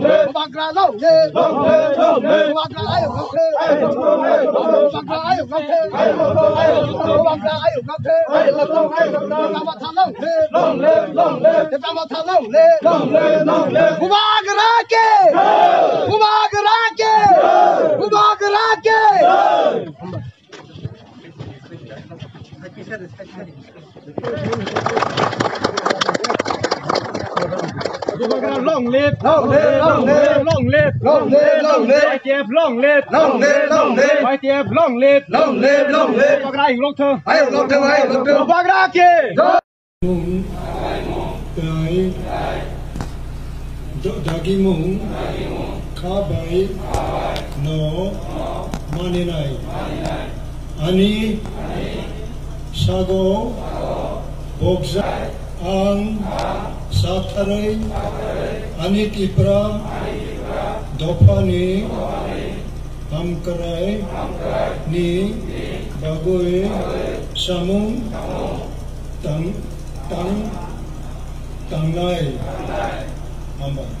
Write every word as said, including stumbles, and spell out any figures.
live. Bubagra long live. Long live, long live. Bubagra ayuk long live. Bubagra ayuk long live. Bubagra ayuk long live. Bubagra long live. Long live, long live. Bubagra long live. Long live, long live. Bubagra ke. Bubagra ke. Bubagra ke. Bubagra long live. Long live, long live. Long live. Long live, long live. Y T F long live. Long live, long live. Y T F long live. Long live, long live. Bubagra ayuk long thung. Ayuk long thung, ayuk long thung. Bubagra ke. Mung tei dagimung kha bai no maninai. Ani sago bokjak ang satharwi ani Tipra dophani hamkrai ni bagwi samung tang, tang, tangnai. Hambai.